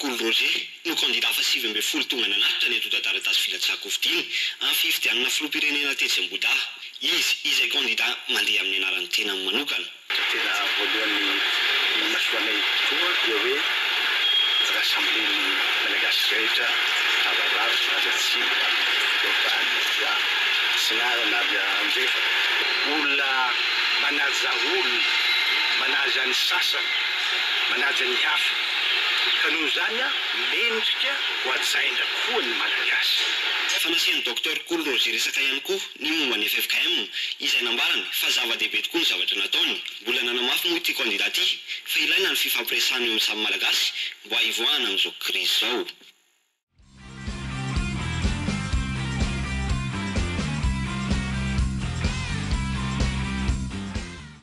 Kolo Roger no kandida faha-19 tonga nanatitra ny antontan-taratasy filatsahan-kofidiny amin'ny fifidianana filoham-pirenena tetsy Ambohidahy. Izy izay kandida mandeha amin'ny anaran'ny tenany manokana. Tena voalohany imasoanay tokoa dia hoe rassembler ny Malagasy rehetra avy avaratra, avy atsimo, avy afovoantany, avy atsinanana, avy andrefana. Olona manaja olona, manaja ny sasany, manaja ny hafa. Ka noho izany mendrika ho hajaina koa ny Malagasy. Efa nasian'ny Docteur Kolo Roger resaka ihany koa ny momba ny ffkm izay nambarany fa zava-dehibe tokoa ny zavatra nataony. Mbola nanamafy moa ity kandida ity fa ilaina ny fifampiresahana eo amin'ny samy Malagasy mba hivoahana amin'izao krizy izao.